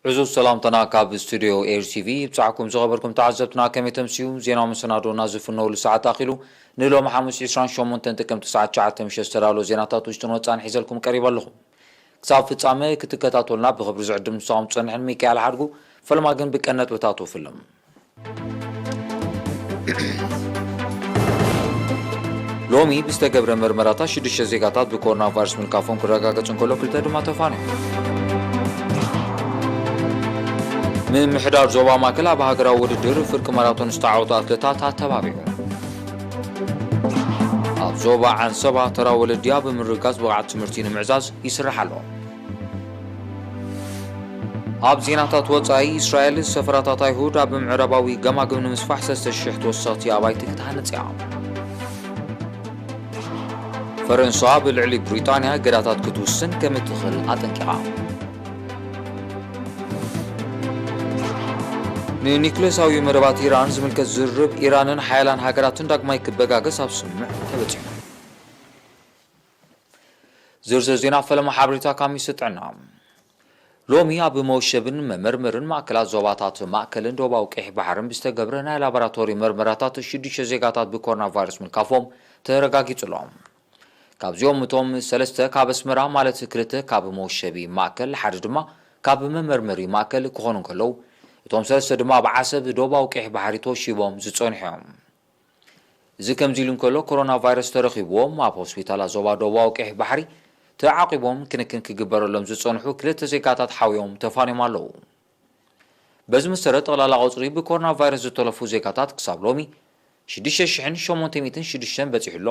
ዕዙዝ ሰላምታና ካብ ስቱድዮ ኤር ቲቪ ይብጻሕኩም። ዝኸበርኩም ተዓዘብትና፣ ከመይ ተምስዩ? ዜናዊ መሰናዶና ዝፍነውሉ ሰዓት ኣኺሉ። ንሎሚ ሓሙስ ዕስራን ሸሞንተን ጥቅምቲ ሰዓት ትሽዓተ ምሸት ዝተዳለወ ዜናታት ውሽጥን ወጻእን ሒዘልኩም ቀሪበ ኣለኹ። ክሳብ ፍጻመ ክትከታተሉና ብኽብሪ ዝዕድም ምሳኹም ዝጸንሕን ሚካኤል ሓድጉ። ፈለማ ግን ብቀንዲ ነጥብታቱ ፍልም። ሎሚ ብዝተገብረ መርመራታት ሽዱሽተ ዜጋታት ብኮሮና ቫይረስ ምልካፎም ክረጋገጽ እንከሎ፣ ክልተ ድማ ተፋንዮም። ምምሕዳር ዞባ ማእከል ኣብ ሃገራዊ ውድድር ፍርቂ ማራቶን ዝተዓወቱ ኣትለታት ኣተባቢዑ። ኣብ ዞባ ዓንሰባ ተራ ወለድያ ብምርጋጽ ብቕዓት ትምህርቲ ንምዕዛዝ ይስራሕ ኣሎ። ኣብ ዜናታት ወጻኢ፣ እስራኤል ሰፈራታት ኣይሁድ ኣብ ምዕራባዊ ገማግም ንምስፋሕ ሰለስተ ሽሕ ተወሰኽቲ ኣባይቲ ክትሃንጽ እያ። ፈረንሳ ብልዕሊ ብሪጣንያ እገዳታት ክትውስን ከም እትኽእል ኣጠንቂቓ። ንኒክለሳዊ መደባት ኢራን ዝምልከት ዝርርብ ኢራንን ሓያላን ሃገራትን ዳግማይ ክበጋገስ ኣብ ስምምዕ ተበጺሑ። ዝርዝር ዜና ፈለማ ሓበሬታ ካብ ሚኒስትሪ ጥዕና። ሎሚ ኣብ መወሸብን መመርመርን ማእከላት ዞባታት ማእከልን ደቡባዊ ቀይሕ ባሕርን ብዝተገብረ ናይ ላቦራቶሪ መርመራታት ሽዱሽተ ዜጋታት ብኮሮና ቫይረስ ምልካፎም ተረጋጊጹ ኣሎ። ካብዚኦም እቶም ሰለስተ ካብ ኣስመራ፣ ማለት ክልተ ካብ መወሸቢ ማእከል፣ ሓደ ድማ ካብ መመርመሪ ማእከል ክኾኑ እንከለዉ፣ እቶም ሰለስተ ድማ ኣብ ዓሰብ ደቡባዊ ቀይሕ ባሕሪ ተወሺቦም ዝጸንሑ እዮም። እዚ ከምዚ ኢሉ እንከሎ፣ ኮሮና ቫይረስ ተረኺብዎም ኣብ ሆስፒታላት ዞባ ደቡባዊ ቀይሕ ባሕሪ ተዓቂቦም ክንክን ክግበረሎም ዝጸንሑ ክልተ ዜጋታት ሓውዮም ተፋንዮም ኣለዉ። በዚ መሰረት፣ ጠቕላላ ቁጽሪ ብኮሮና ቫይረስ ዝተለፉ ዜጋታት ክሳብ ሎሚ ሽዱሽተ ሽሕን ሸሞንተ ሚእትን ሽዱሽተን በጺሑ ኣሎ።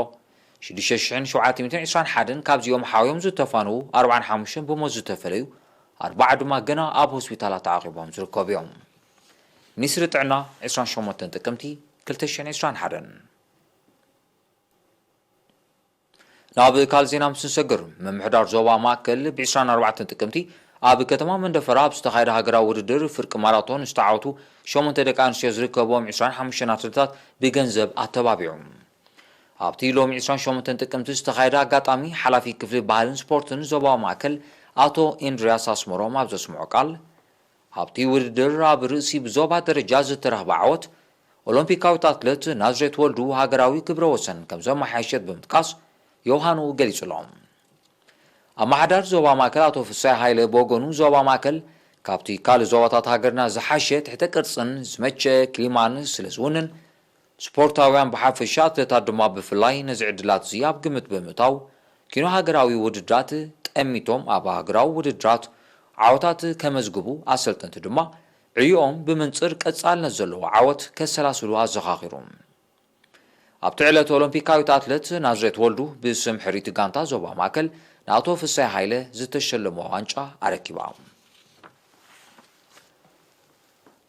ሽዱሽተ ሽሕን ሸውዓተ ሚእትን ዕስራን ሓደን ካብዚኦም ሓውዮም ዝተፋንዉ ኣርባዓን ሓሙሽተን ብሞት ዝተፈለዩ፣ ኣርባዓ ድማ ገና ኣብ ሆስፒታላት ተዓቂቦም ዝርከቡ እዮም። ሚኒስትሪ ጥዕና፣ ዕስራን ሸሞንተን ጥቅምቲ ክልተ ሽሕን ዕስራን ሓደን። ናብ ካልእ ዜና ምስ ንሰግር፣ ምምሕዳር ዞባ ማእከል ብ ዕስራን ኣርባዕተን ጥቅምቲ ኣብ ከተማ መንደፈራ ኣብ ዝተኻየደ ሃገራዊ ውድድር ፍርቂ ማራቶን ዝተዓወቱ ሸሞንተ ደቂ ኣንስትዮ ዝርከብዎም ዕስራን ሓሙሽተን ኣትሌታት ብገንዘብ ኣተባቢዑ። ኣብቲ ሎሚ ዕስራን ሸሞንተን ጥቅምቲ ዝተኻየደ ኣጋጣሚ፣ ሓላፊ ክፍሊ ባህልን ስፖርትን ዞባዊ ማእከል ኣቶ ኢንድርያስ ኣስመሮም ኣብ ዘስምዖ ቃል፣ ኣብቲ ውድድር ኣብ ርእሲ ብዞባ ደረጃ ዝተረኽበ ዓወት፣ ኦሎምፒካዊት ኣትሌት ናዝሬት ወልዱ ሃገራዊ ክብረ ወሰን ከም ዘመሓየሸት ብምጥቃስ፣ ዮሃኑ ገሊጹሎም። ኣመሓዳሪ ዞባ ማእከል ኣቶ ፍሳይ ሃይለ ብወገኑ፣ ዞባ ማእከል ካብቲ ካልእ ዞባታት ሃገርና ዝሓሸ ትሕተ ቅርጽን ዝመቸ ክሊማን ስለ ዝውንን፣ ስፖርታውያን ብሓፈሻ፣ ኣትሌታት ድማ ብፍላይ፣ ነዚ ዕድላት እዚ ኣብ ግምት ብምእታው፣ ኪኖ ሃገራዊ ውድድራት ጠሚቶም ኣብ ሃገራዊ ውድድራት ዓወታት ከመዝግቡ፣ ኣሰልጠንቲ ድማ ዕዮኦም ብምንጽር ቀጻልነት ዘለዎ ዓወት ከሰላስሉ ኣዘኻኺሩ። ኣብቲ ዕለት፣ ኦሎምፒካዊት ኣትሌት ናዝሬት ወልዱ ብስም ሕርይቲ ጋንታ ዞባ ማእከል ንኣቶ ፍሳይ ሃይለ ዝተሸለሞ ዋንጫ ኣረኪባ።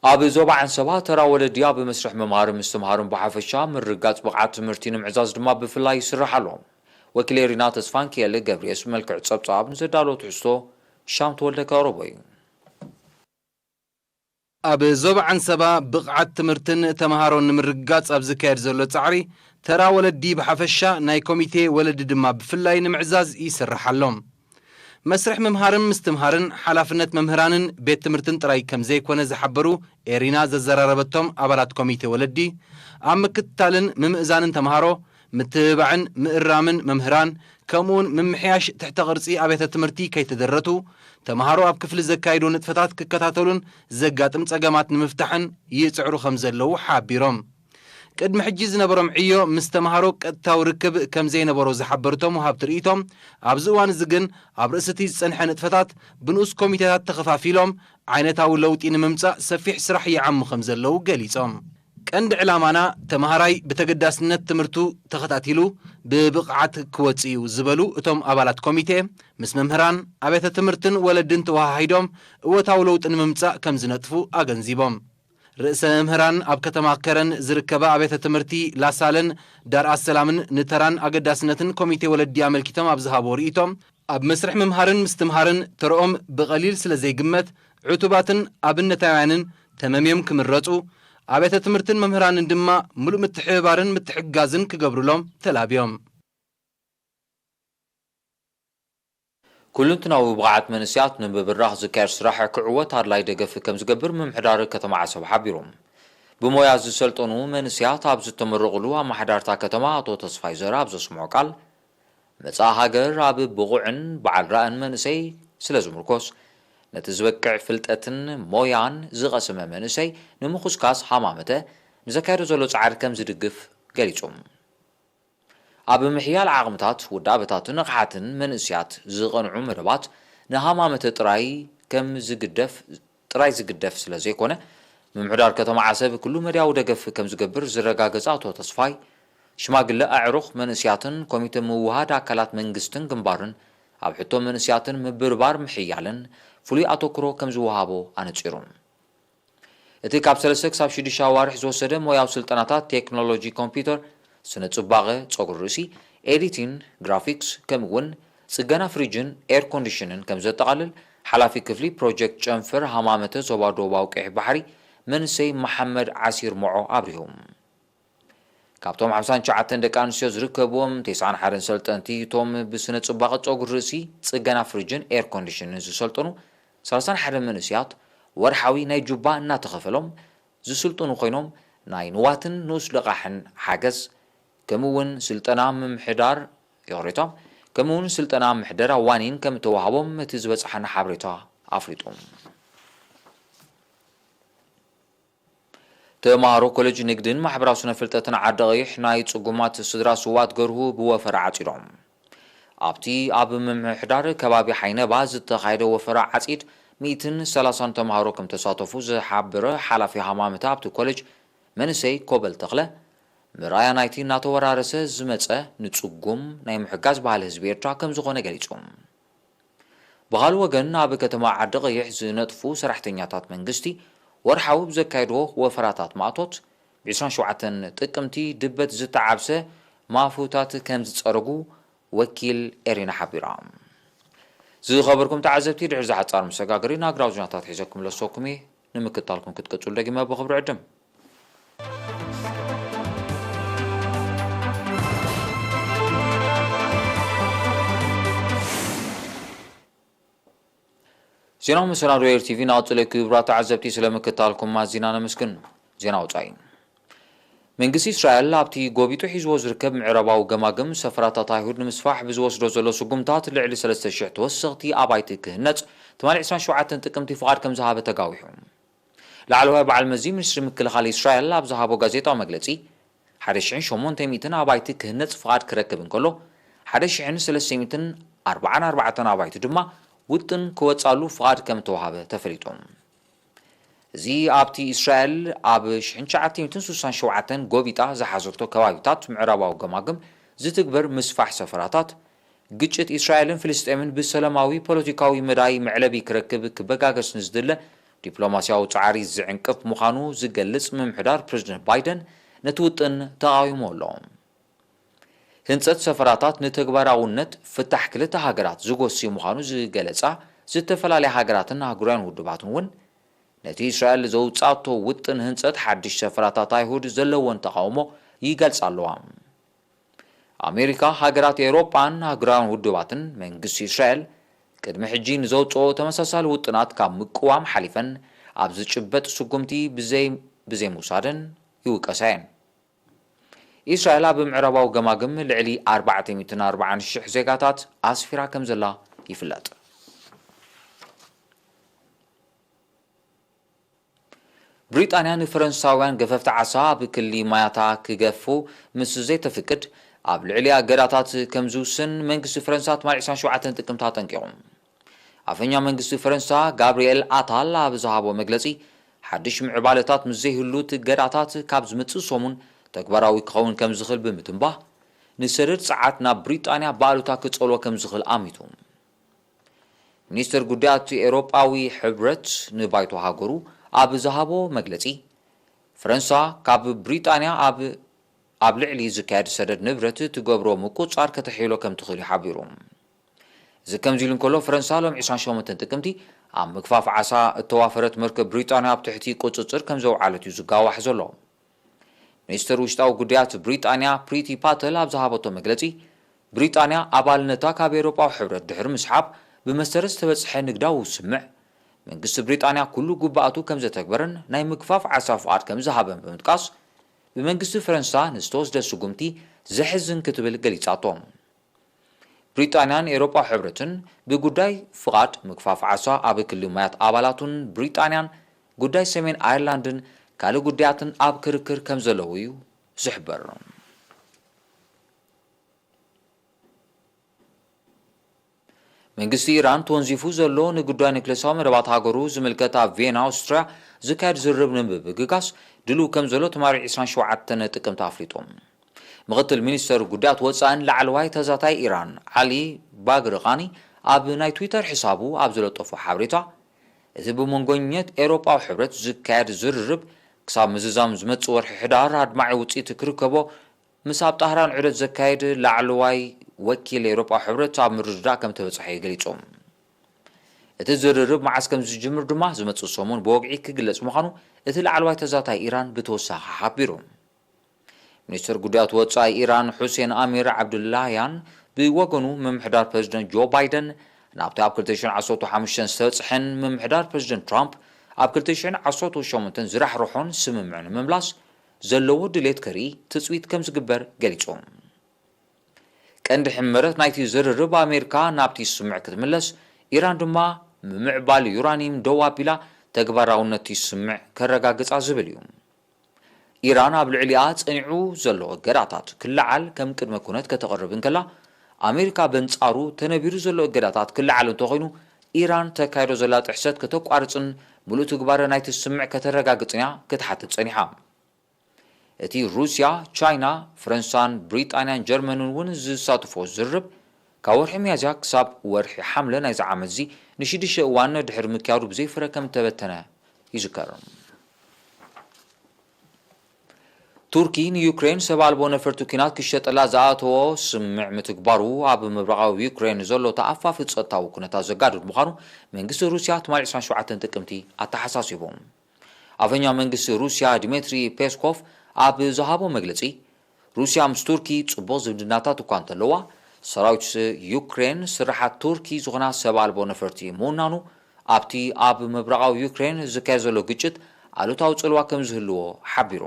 ኣብ ዞባ ዓንሰባ ተራ ወለዲ ኣብ መስርሕ ምምሃርን ምስትምሃርን ብሓፈሻ፣ ምርግጋጽ ብቕዓት ትምህርቲ ንምዕዛዝ ድማ ብፍላይ ይስራሕ ኣሎ። ወኪለይ ሪና ተስፋንኪኤል ገብርኤስ ብመልክዕ ጸብጻብ ንዘዳለዎ ትሕዝቶ ሻም ተወልደ ከቕርቦ እዩ። ኣብ ዞባ ዓንሰባ ብቕዓት ትምህርትን ተምሃሮን ንምርግጋጽ ኣብ ዝካየድ ዘሎ ጻዕሪ፣ ተራ ወለዲ ብሓፈሻ፣ ናይ ኮሚቴ ወለዲ ድማ ብፍላይ ንምዕዛዝ ይስራሕ ኣሎ። መስርሕ ምምሃርን ምስትምሃርን ሓላፍነት መምህራንን ቤት ትምህርትን ጥራይ ከም ዘይኮነ ዝሓበሩ ኤሪና ዘዘራረበቶም ኣባላት ኮሚቴ ወለዲ፣ ኣብ ምክትታልን ምምእዛንን ተምሃሮ፣ ምትብባዕን ምእራምን መምህራን፣ ከምኡውን ምምሕያሽ ትሕተ ቅርጺ ኣብያተ ትምህርቲ ከይተደረቱ፣ ተምሃሮ ኣብ ክፍሊ ዘካይዱ ንጥፈታት ክከታተሉን ዘጋጥም ጸገማት ንምፍታሕን ይጽዕሩ ከም ዘለዉ ሓቢሮም። ቅድሚ ሕጂ ዝነበሮም ዕዮ ምስ ተምሃሮ ቀጥታዊ ርክብ ከም ዘይነበሮ ዝሓበሩ እቶም ወሃብቲ ርእይቶም፣ ኣብዚ እዋን እዚ ግን ኣብ ርእሲ እቲ ዝጸንሐ ንጥፈታት ብንኡስ ኮሚቴታት ተኸፋፊሎም ዓይነታዊ ለውጢ ንምምጻእ ሰፊሕ ስራሕ ይዓሙ ከም ዘለዉ ገሊጾም። ቀንዲ ዕላማና ተምሃራይ ብተገዳስነት ትምህርቱ ተኸታቲሉ ብብቕዓት ክወጽእ እዩ ዝበሉ እቶም ኣባላት ኮሚቴ፣ ምስ መምህራን፣ ኣብያተ ትምህርትን ወለድን ተወሃሂዶም እወታዊ ለውጢ ንምምጻእ ከም ዝነጥፉ ኣገንዚቦም። ርእሰ መምህራን ኣብ ከተማ ከረን ዝርከባ ኣብያተ ትምህርቲ ላሳለን ዳር ኣሰላምን ንተራን ኣገዳስነትን ኮሚቴ ወለዲ ኣመልኪቶም ኣብ ዝሃብዎ ርእይቶም፣ ኣብ መስርሕ ምምሃርን ምስትምሃርን ተርኦም ብቐሊል ስለ ዘይግመት፣ ዕቱባትን ኣብነታውያንን ተመምዮም ክምረጹ፣ ኣብያተ ትምህርትን መምህራንን ድማ ምሉእ ምትሕብባርን ምትሕግጋዝን ክገብሩሎም ተላብዮም። ኩሉንትናዊ ብቕዓት መንእስያት ንምብራኽ ዝካየድ ስራሕ ክዕወት ኣድላይ ደገፍ ከም ዝገብር ምምሕዳር ከተማ ዓሰብ ሓቢሩ። ብሞያ ዝሰልጠኑ መንእስያት ኣብ ዝተመረቑሉ ኣመሓዳርታ ከተማ ኣቶ ተስፋይ ዘርኣ ኣብ ዘስምዖ ቃል፣ መጻኢ ሃገር ኣብ ብቑዕን በዓል ራእን መንእሰይ ስለ ዝምርኮስ፣ ነቲ ዝበቅዕ ፍልጠትን ሞያን ዝቐሰመ መንእሰይ ንምኹስካስ ሃማመተ ንዘካየዶ ዘሎ ጻዕሪ ከም ዝድግፍ ገሊጹ። ኣብ ምሕያል ዓቕምታት፣ ውዳበታትን ንቕሓትን መንእስያት ዝቐንዑ መደባት ንሃማመተ ጥራይ ከም ዝግደፍ ጥራይ ዝግደፍ ስለ ዘይኮነ፣ ምምሕዳር ከተማ ዓሰብ ኩሉ መድያዊ ደገፍ ከም ዝገብር ዝረጋገጸ ኣቶ ተስፋይ፣ ሽማግለ ኣዕሩኽ መንእስያትን ኮሚተ ምውሃድ ኣካላት መንግስትን ግንባርን ኣብ ሕቶ መንእስያትን ምብርባር ምሕያልን ፍሉይ ኣተኩሮ ከም ዝወሃቦ ኣነጺሩ። እቲ ካብ ሰለስተ ክሳብ ሽዱሽተ ኣዋርሕ ዝወሰደ ሞያዊ ስልጠናታት ቴክኖሎጂ ኮምፒውተር፣ ስነ ጽባቐ፣ ጸጉሪ ርእሲ፣ ኤዲቲን፣ ግራፊክስ፣ ከምኡ እውን ጽገና ፍሪጅን ኤር ኮንዲሽንን ከም ዘጠቓልል ሓላፊ ክፍሊ ፕሮጀክት ጨንፈር ሃማመተ ዞባ ደቡባዊ ቀይሕ ባሕሪ መንእሰይ መሓመድ ዓሲር ሞዖ ኣብሪሁ። ካብቶም ሓምሳን ትሽዓተን ደቂ ኣንስትዮ ዝርከብዎም ተስዓን ሓደን ሰልጠንቲ፣ እቶም ብስነ ጽባቐ ጸጉሪ ርእሲ፣ ጽገና ፍሪጅን ኤር ኮንዲሽንን ዝሰልጠኑ ሰላሳን ሓደን መንእስያት ወርሓዊ ናይ ጁባ እናተኸፈሎም ዝስልጥኑ ኮይኖም፣ ናይ ንዋትን ንኡስ ልቓሕን ሓገዝ፣ ከምኡ እውን ስልጠና ምምሕዳር፣ ይቕሬታ፣ ከምኡ እውን ስልጠና ምሕደራ ዋኒን ከም እተዋህቦም እቲ ዝበጽሓና ሓበሬታ ኣፍሊጡ። ተማሃሮ ኮሌጅ ንግድን ማሕበራዊ ስነ ፍልጠትን ዓዲ ቀይሕ ናይ ጽጉማት ስድራ ስዋት ገርሁ ብወፈራ ዓጺዶም። ኣብቲ ኣብ ምምሕዳር ከባቢ ሓይነባ ዝተኻየደ ወፈራ ዓጺድ ሚእትን ሰላሳን ተማሃሮ ከም ተሳተፉ ዝሓበረ ሓላፊ ሃማመተ ኣብቲ ኮሌጅ መንእሰይ ኮበል ተኽለ፣ ምርኣያ ናይቲ እናተወራረሰ ዝመጸ ንጽጉም ናይ ምሕጋዝ ባህሊ ህዝቢ ኤርትራ ከም ዝኾነ ገሊጹ። ብኻልእ ወገን፣ ኣብ ከተማ ዓዲ ቀይሕ ዝነጥፉ ሰራሕተኛታት መንግስቲ ወርሓዊ ብዘካየድዎ ወፈራታት ማእቶት፣ ብ ዕስራን ሸውዓተን ጥቅምቲ ድበት ዝተዓብሰ ማፉታት ከም ዝጸረጉ ወኪል ኤሪና ሓቢራ። ዝኸበርኩም ተዓዘብቲ፣ ድሕሪ ዝሓጻር መሰጋገሪ ናግራዊ ዜናታት ሒዘኩም ለሰኩም እየ። ንምክታልኩም ክትቅጽሉ ደጊመ ብኽብሪ ዕድም። ዜናዊ መሰናዶ ኤር ቲቪ ናቕጽለ። ክቡራት ተዓዘብቲ፣ ስለ ምክታልኩም ኣዚና ነመስግን። ዜና ወጻኢ። መንግስቲ እስራኤል ኣብቲ ጎቢጡ ሒዝዎ ዝርከብ ምዕራባዊ ገማግም ሰፈራታት ኣይሁድ ንምስፋሕ ብዝወስዶ ዘሎ ስጉምታት ልዕሊ ሰለስተ ሽሕ ተወሰኽቲ ኣባይቲ ክህነጽ ትማሊ ዕስራን ሸውዓተን ጥቅምቲ ፍቓድ ከም ዝሃበ ተጋዊሑ። ላዕለዋይ በዓል መዚ ሚኒስትሪ ምክልኻል እስራኤል ኣብ ዝሃቦ ጋዜጣዊ መግለጺ፣ ሓደ ሽሕን ሸሞንተ ሚእትን ኣባይቲ ክህነጽ ፍቓድ ክረክብ እንከሎ፣ ሓደ ሽሕን ሰለስተ ሚእትን ኣርባዓን ኣርባዕተን ኣባይቲ ድማ ውጥን ክወጻሉ ፍቓድ ከም እተዋሃበ ተፈሊጡ። እዚ ኣብቲ እስራኤል ኣብ ሽሕን ትሽዓተ ሚእትን ስሳን ሸውዓተን ጎቢጣ ዝሓዘቶ ከባቢታት ምዕራባዊ ገማግም ዝትግበር ምስፋሕ ሰፈራታት፣ ግጭት እስራኤልን ፍልስጤምን ብሰላማዊ ፖለቲካዊ መዳይ መዕለቢ ክረክብ ክበጋገስ ንዝድለ ዲፕሎማስያዊ ጻዕሪ ዝዕንቅፍ ምዃኑ ዝገልጽ ምምሕዳር ፕረዚደንት ባይደን ነቲ ውጥን ተቓዊሞ ኣሎ። ህንጸት ሰፈራታት ንተግባራውነት ፍታሕ ክልተ ሃገራት ዝጎሲ ምዃኑ ዝገለጻ ዝተፈላለያ ሃገራትን ኣህጉራውያን ውድባትን እውን ነቲ እስራኤል ዘውጻቶ ውጥን ህንጸት ሓድሽ ሰፈራታት ኣይሁድ ዘለወን ተቓውሞ ይገልጻ ኣለዋ። ኣሜሪካ፣ ሃገራት ኤውሮጳን ኣህጉራውያን ውድባትን መንግስቲ እስራኤል ቅድሚ ሕጂ ንዘውጽኦ ተመሳሳሊ ውጥናት ካብ ምቅዋም ሓሊፈን ኣብ ዝጭበጥ ስጉምቲ ብዘይ-፣ ብዘይምውሳደን ይውቀሳ እየን። እስራኤል ኣብ ምዕራባዊ ገማግም ልዕሊ ኣርባዕተ ሚእትን ኣርባዓን ሽሕ ዜጋታት ኣስፊራ ከም ዘላ ይፍለጥ። ብሪጣንያ ንፈረንሳውያን ገፈፍቲ ዓሳ ኣብ ክሊ ማያታ ክገፉ ምስ ዘይተፍቅድ፣ ኣብ ልዕሊኣ እገዳታት ከም ዝውስን መንግስቲ ፈረንሳ ትማሊ ዕስራን ሸውዓተን ጥቅምቲ ኣጠንቂቑ። ኣፈኛ መንግስቲ ፈረንሳ ጋብርኤል ኣታል ኣብ ዝሃቦ መግለጺ፣ ሓድሽ ምዕባለታት ምስ ዘይህሉ እቲ እገዳታት ካብ ዝመጽእ ሰሙን ተግባራዊ ክኸውን ከም ዝኽእል ብምትንባህ፣ ንሰደድ ጸዓት ናብ ብሪጣንያ ብኣሉታ ክጸልዎ ከም ዝኽእል ኣሚቱ። ሚኒስትር ጉዳያት ኤውሮጳዊ ሕብረት ንባይቶ ሃገሩ ኣብ ዝሃቦ መግለጺ፣ ፈረንሳ ካብ ብሪጣንያ ኣብ፣ ኣብ ልዕሊ ዝካየድ ሰደድ ንብረት ትገብሮ ምቁጽጻር ከተሕይሎ ከም ትኽእል እዩ ሓቢሩ። እዚ ከምዚ ኢሉ እንከሎ፣ ፈረንሳ ሎም ዕስራን ሸሞንተን ጥቅምቲ ኣብ ምግፋፍ ዓሳ እተዋፈረት መርከብ ብሪጣንያ ኣብ ትሕቲ ቁጽጽር ከም ዘውዓለት እዩ ዝጋዋሕ ዘሎ። ሚኒስትር ውሽጣዊ ጉዳያት ብሪጣንያ ፕሪቲ ፓተል ኣብ ዝሃበቶ መግለጺ፣ ብሪጣንያ ኣባልነታ ካብ ኤውሮጳዊ ሕብረት ድሕሪ ምስሓብ፣ ብመሰረት ዝተበጽሐ ንግዳዊ ስምምዕ፣ መንግስቲ ብሪጣንያ ኩሉ ግቡኣቱ ከም ዘተግበረን ናይ ምግፋፍ ዓሳ ፍቓድ ከም ዝሃበን ብምጥቃስ፣ ብመንግስቲ ፈረንሳ ንዝተወስደ ስጉምቲ ዘሕዝን ክትብል ገሊጻቶ። ብሪጣንያን ኤውሮጳ ሕብረትን ብጉዳይ ፍቓድ ምግፋፍ ዓሳ ኣብ ክሊ ማያት ኣባላቱን ብሪጣንያን ጉዳይ ሰሜን ኣየርላንድን ካልእ ጉዳያትን ኣብ ክርክር ከም ዘለዉ እዩ ዝሕበር። መንግስቲ ኢራን ተወንዚፉ ዘሎ ንጉዳይ ኒክለሳዊ መደባት ሃገሩ ዝምልከት ኣብ ቬና ኣውስትርያ ዝካየድ ዝርርብ ንምብግጋስ ድልው ከም ዘሎ ትማሊ ዕስራን ሸውዓተን ጥቅምቲ ኣፍሊጡ። ምኽትል ሚኒስተር ጉዳያት ወጻእን ላዕለዋይ ተዛታይ ኢራን ዓሊ ባግርቓኒ ኣብ ናይ ትዊተር ሕሳቡ ኣብ ዝለጠፎ ሓበሬታ፣ እቲ ብመንጎኘት ኤውሮጳዊ ሕብረት ዝካየድ ዝርርብ ክሳብ ምዝዛም ዝመጽእ ወርሒ ሕዳር ኣድማዒ ውጽኢት ክርከቦ ምስ ኣብ ጣህራን ዑደት ዘካየድ ላዕለዋይ ወኪል ኤውሮጳዊ ሕብረት ኣብ ምርድዳእ ከም ተበጽሐ እዩ ገሊጹ። እቲ ዝርርብ መዓስ ከም ዝጅምር ድማ ዝመጽእ ሰሙን ብወግዒ ክግለጽ ምዃኑ እቲ ላዕለዋይ ተዛታይ ኢራን ብተወሳኺ ሓቢሩ። ሚኒስትር ጉዳያት ወጻኢ ኢራን ሑሴን ኣሚር ዓብዱላያን ብወገኑ፣ ምምሕዳር ፕረዚደንት ጆ ባይደን ናብቲ ኣብ ክልተ ሽሕን ዓሰርተ ሓሙሽተን ዝተበጽሐን ምምሕዳር ፕረዚደንት ትራምፕ ኣብ ክልተ ሽሕን ዓሰርተ ሸሞንተን ዝራሕርሖን ስምምዕ ንምምላስ ዘለዎ ድሌት ከርኢ ትጽቢት ከም ዝግበር ገሊጹ። ቀንዲ ሕመረት ናይቲ ዝርርብ፣ ኣሜሪካ ናብቲ ስምምዕ ክትምለስ፣ ኢራን ድማ ምምዕባል ዩራኒየም ደው ኣቢላ ተግባራውነት እቲ ስምምዕ ከረጋግጻ ዝብል እዩ። ኢራን ኣብ ልዕሊኣ ጸኒዑ ዘሎ እገዳታት ክለዓል ከም ቅድመ ኩነት ከተቕርብ እንከላ፣ ኣሜሪካ በንጻሩ ተነቢሩ ዘሎ እገዳታት ክለዓል እንተኾይኑ፣ ኢራን ተካይዶ ዘላ ጥሕሰት ከተቋርጽን ምሉእ ትግባረ ናይቲ ስምምዕ ከተረጋግጽን እያ ክትሓትት ጸኒሓ። እቲ ሩስያ፣ ቻይና፣ ፈረንሳን ብሪጣንያን ጀርመንን እውን ዝሳተፎ ዝርርብ፣ ካብ ወርሒ ሚያዝያ ክሳብ ወርሒ ሓምለ ናይዚ ዓመት እዚ ንሽዱሽተ እዋን ድሕሪ ምክያዱ ብዘይፍረ ከም ተበተነ ይዝከር። ቱርኪ ንዩክሬን ሰብ ኣልቦ ነፈርቲ ኲናት ክሸጠላ ዝኣተዎ ስምምዕ ምትግባሩ ኣብ ምብራቓዊ ዩክሬን ዘሎ ተኣፋፊ ጸጥታዊ ኩነታት ዘጋድድ ምዃኑ መንግስቲ ሩስያ ትማሊ ዕስራን ሸውዓተን ጥቅምቲ ኣተሓሳሲቡ። ኣፈኛ መንግስቲ ሩስያ ዲሜትሪ ፔስኮቭ ኣብ ዝሃቦ መግለጺ፣ ሩስያ ምስ ቱርኪ ጽቡቕ ዝምድናታት እኳ እንተለዋ፣ ሰራዊት ዩክሬን ስራሓት ቱርኪ ዝኾና ሰብ ኣልቦ ነፈርቲ ምውናኑ ኣብቲ ኣብ ምብራቓዊ ዩክሬን ዝካየድ ዘሎ ግጭት ኣሉታዊ ጽልዋ ከም ዝህልዎ ሓቢሩ።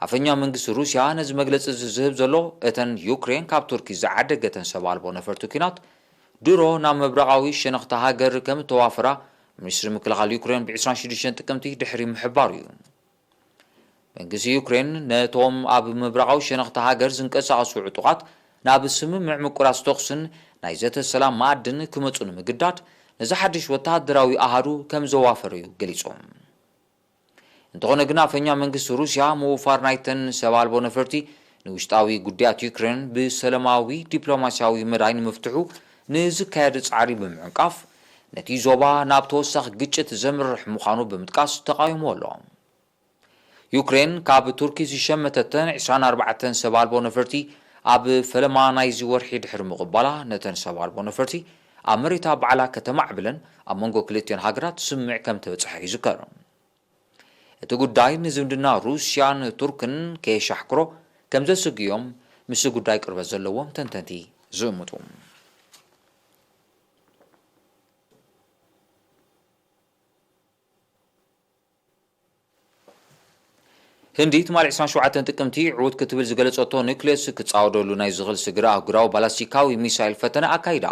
ኣፈኛ መንግስቲ ሩስያ ነዚ መግለጺ እዚ ዝህብ ዘሎ፣ እተን ዩክሬን ካብ ቱርኪ ዝዓደገተን ሰብ ኣልቦ ነፈርቲ ኲናት ድሮ ናብ ምብራቓዊ ሸነኽቲ ሃገር ከም እተዋፈራ ሚኒስትሪ ምክልኻል ዩክሬን ብ ዕስራን ሽዱሽተን ጥቅምቲ ድሕሪ ምሕባሩ እዩ። መንግስቲ ዩክሬን ነቶም ኣብ ምብራቓዊ ሸነኽቲ ሃገር ዝንቀሳቐሱ ዕጡቓት ናብ ስምምዕ ምቁራጽ ተኹስን ናይ ዘተ ሰላም መኣድን ክመጹ ንምግዳድ ነዚ ሓድሽ ወተሃደራዊ ኣሃዱ ከም ዘዋፈረ እዩ ገሊጹ። እንተኾነ ግን ኣፈኛ መንግስቲ ሩስያ ምውፋር ናይተን ሰብ ኣልቦ ነፈርቲ ንውሽጣዊ ጉዳያት ዩክሬን ብሰላማዊ ዲፕሎማስያዊ መዳይ ንምፍትሑ ንዝካየድ ጻዕሪ ብምዕንቃፍ፣ ነቲ ዞባ ናብ ተወሳኺ ግጭት ዘምርሕ ምዃኑ ብምጥቃስ ተቓዊሞ ኣሎ። ዩክሬን ካብ ቱርኪ ዝሸመተተን ዕስራን ኣርባዕተን ሰብ ኣልቦ ነፈርቲ ኣብ ፈለማ ናይዚ ወርሒ ድሕሪ ምቕባላ፣ ነተን ሰብ ኣልቦ ነፈርቲ ኣብ መሬታ ባዕላ ከተማዕብለን ኣብ መንጎ ክልቲኦን ሃገራት ስምምዕ ከም ተበጽሐ ይዝከር። እቲ ጉዳይ ንዝምድና ሩስያን ቱርክን ከየሻሕክሮ ከም ዘስግዮም ምስቲ ጉዳይ ቅርበት ዘለዎም ተንተንቲ ዝእምቱ። ህንዲ ትማሊ ዕስራን ሸውዓተን ጥቅምቲ ዕዉት ክትብል ዝገለጸቶ ኒውክሌስ ክጻወደሉ ናይ ዝኽእል ስግረ ኣህጉራዊ ባላስቲካዊ ሚሳይል ፈተነ ኣካይዳ።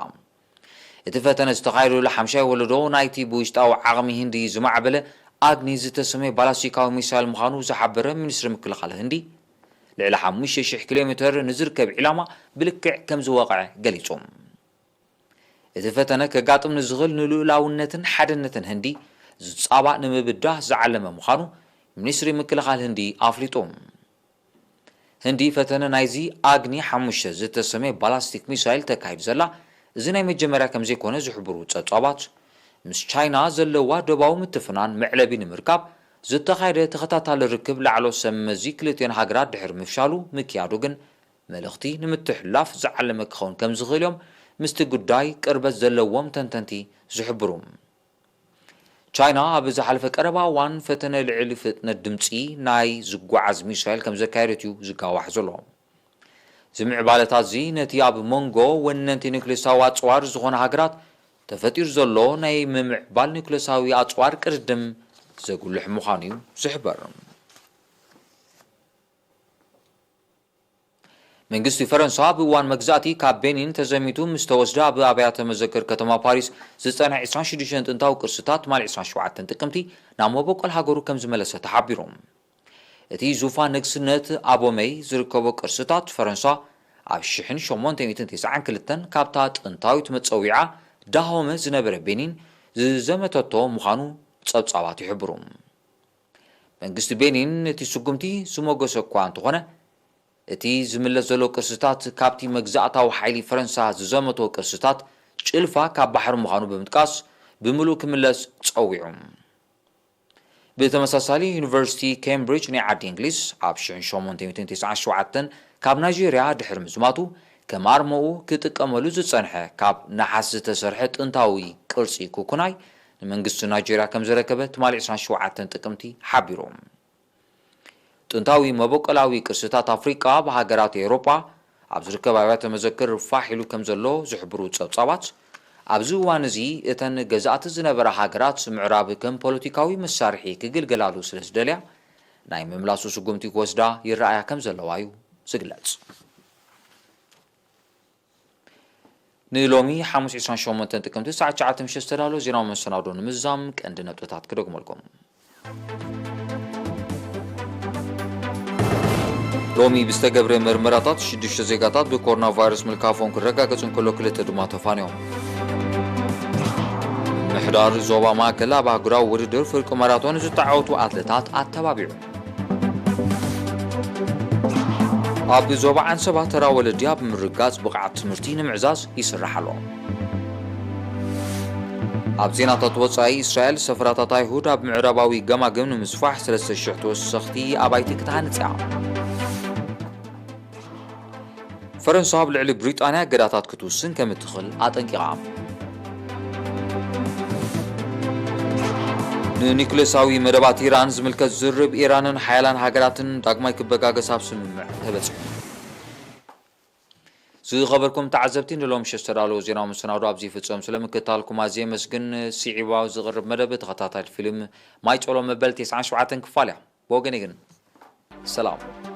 እቲ ፈተነ ዝተኻየደሉ ሓምሻይ ወለዶ ናይቲ ብውሽጣዊ ዓቕሚ ህንዲ ዝማዕበለ ኣግኒ ዝተሰመየ ባላስቲካዊ ሚሳይል ምዃኑ ዝሓበረ ሚኒስትሪ ምክልኻል ህንዲ፣ ልዕሊ ሓሙሽተ ሽሕ ኪሎ ሜተር ንዝርከብ ዒላማ ብልክዕ ከም ዝወቕዐ ገሊጹ። እቲ ፈተነ ከጋጥም ንዝኽእል ንልኡላውነትን ሓድነትን ህንዲ ዝጻባእ ንምብዳህ ዝዓለመ ምዃኑ ሚኒስትሪ ምክልኻል ህንዲ ኣፍሊጡ። ህንዲ ፈተነ ናይዚ ኣግኒ ሓሙሽተ ዝተሰመየ ባላስቲክ ሚሳይል ተካይድ ዘላ እዚ ናይ መጀመርያ ከም ዘይኮነ ዝሕብሩ ጸብጻባት፣ ምስ ቻይና ዘለዋ ዶባዊ ምትፍናን መዕለቢ ንምርካብ ዝተኻየደ ተኸታታሊ ርክብ ላዕሎ ሰብ መዚ ክልቲኦን ሃገራት ድሕሪ ምፍሻሉ ምክያዱ ግን፣ መልእኽቲ ንምትሕልላፍ ዝዓለመ ክኸውን ከም ዝኽእል እዮም ምስቲ ጉዳይ ቅርበት ዘለዎም ተንተንቲ ዝሕብሩ። ቻይና ኣብ ዝሓለፈ ቀረባ እዋን ፈተነ ልዕሊ ፍጥነት ድምጺ ናይ ዝጓዓዝ ሚሳይል ከም ዘካየደት እዩ ዝጋዋሕ ዘሎ። እዚ ምዕባለታት እዚ ነቲ ኣብ መንጎ ወነንቲ ኒውክሌሳዊ ኣጽዋር ዝኾና ሃገራት ተፈጢሩ ዘሎ ናይ ምምዕባል ኒውክሌሳዊ ኣጽዋር ቅድድም ዘጉልሕ ምዃኑ እዩ ዝሕበር። መንግስቲ ፈረንሳ ኣብ እዋን መግዛእቲ ካብ ቤኒን ተዘሚቱ ምስ ተወስደ ኣብ ኣብያተ መዘክር ከተማ ፓሪስ ዝጸንሐ ዕስራን ሽዱሽተን ጥንታዊ ቅርስታት ትማሊ ዕስራን ሸውዓተን ጥቅምቲ ናብ መበቆል ሃገሩ ከም ዝመለሰ ተሓቢሩ። እቲ ዙፋን ንግስነት ኣቦመይ ዝርከቦ ቅርስታት ፈረንሳ ኣብ ሽሕን ሸሞንተ ሚእትን ተስዓን ክልተን ካብታ ጥንታዊት መጸዊዓ ዳሆመ ዝነበረ ቤኒን ዝዘመተቶ ምዃኑ ጸብጻባት ይሕብሩ። መንግስቲ ቤኒን ነቲ ስጉምቲ ዝሞገሰ እኳ እንተኾነ፣ እቲ ዝምለስ ዘሎ ቅርስታት ካብቲ መግዛእታዊ ሓይሊ ፈረንሳ ዝዘመቶ ቅርስታት ጭልፋ ካብ ባሕሪ ምዃኑ ብምጥቃስ፣ ብምሉእ ክምለስ ጸዊዑ። ብተመሳሳሊ፣ ዩኒቨርሲቲ ኬምብሪጅ ናይ ዓዲ እንግሊዝ ኣብ ሽሕን ሸሞንተ ሚእትን ተስዓን ሸውዓተን ካብ ናይጄርያ ድሕሪ ምዝማቱ፣ ከም ኣርማኡ ክጥቀመሉ ዝጸንሐ ካብ ነሓስ ዝተሰርሐ ጥንታዊ ቅርጺ ኩኩናይ ንመንግስቲ ናይጄርያ ከም ዘረከበ ትማሊ ዕስራን ሸውዓተን ጥቅምቲ ሓቢሩ። ጥንታዊ መበቆላዊ ቅርስታት ኣፍሪቃ ኣብ ሃገራት ኤውሮጳ ኣብ ዝርከብ ኣብያተ መዘክር ፋሕ ኢሉ ከም ዘሎ ዝሕብሩ ጸብጻባት፣ ኣብዚ እዋን እዚ እተን ገዛእቲ ዝነበራ ሃገራት ምዕራብ ከም ፖለቲካዊ መሳርሒ ክግልገላሉ ስለ ዝደልያ፣ ናይ ምምላሱ ስጉምቲ ክወስዳ ይረኣያ ከም ዘለዋ እዩ ዝግለጽ። ንሎሚ ሓሙስ ዕስራን ሸሞንተን ጥቅምቲ ሰዓት ትሽዓተ ምሸት ዝተዳለወ ዜናዊ መሰናዶ ንምዝዛም ቀንዲ ነጥብታት ክደግመልኩም። ሎሚ ብዝተገብረ መርመራታት ሽዱሽተ ዜጋታት ብኮሮና ቫይረስ ምልካፎም ክረጋገጽ እንከሎ፣ ክልተ ድማ ተፋንዮም። ምሕዳር ዞባ ማእከል ኣብ ኣህጉራዊ ውድድር ፍርቂ ማራቶን ዝተዓወቱ ኣትለታት ኣተባቢዑ። ኣብ ዞባ ዓንሰባ ተራ ወለዲ ኣብ ምርጋጽ ብቕዓት ትምህርቲ ንምዕዛዝ ይስራሕ ኣሎ። ኣብ ዜናታት ወጻኢ፣ እስራኤል ሰፈራታት ኣይሁድ ኣብ ምዕራባዊ ገማግም ንምስፋሕ ሰለስተ ሽሕ ተወሰኽቲ ኣባይቲ ክትሃንጽ እያ። ፈረንሳ ኣብ ልዕሊ ብሪጣንያ እገዳታት ክትውስን ከም እትኽእል ኣጠንቂቓ። ንኒኩሌሳዊ መደባት ኢራን ዝምልከት ዝርርብ ኢራንን ሓያላን ሃገራትን ዳግማይ ክበጋገስ ኣብ ስምምዕ ተበጺሑ። ዝኸበርኩም ተዓዘብቲ፣ ንሎሚ ምሸት ዝተዳለወ ዜናዊ መሰናዶ ኣብዚ ይፍጸም። ስለምክትታልኩም ኣዝየ የመስግን። ስዒባ ዝቕርብ መደብ ተኸታታሊ ፊልም ማይ ጸሎ መበል ተስዓን ሸውዓተን ክፋል እያ። ብወገነይ ግን ሰላም።